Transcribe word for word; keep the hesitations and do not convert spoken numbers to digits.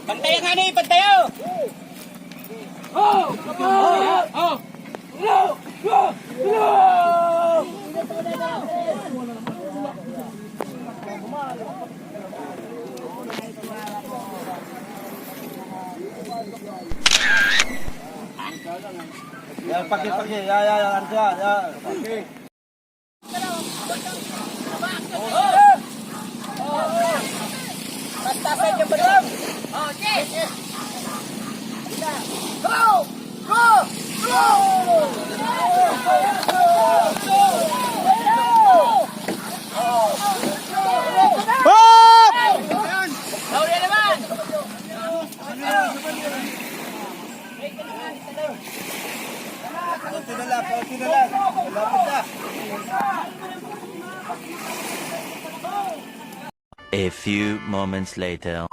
Pantayo ngani, pantayo! Yan, paki, paki. Ya, ya, ya, yan siya, ya. Basta sa inyo ba yun? Oh, yes! Go! Go! Go! Hop! Huli naman! Konti na lang, konti na lang. Malapit na. A few moments later.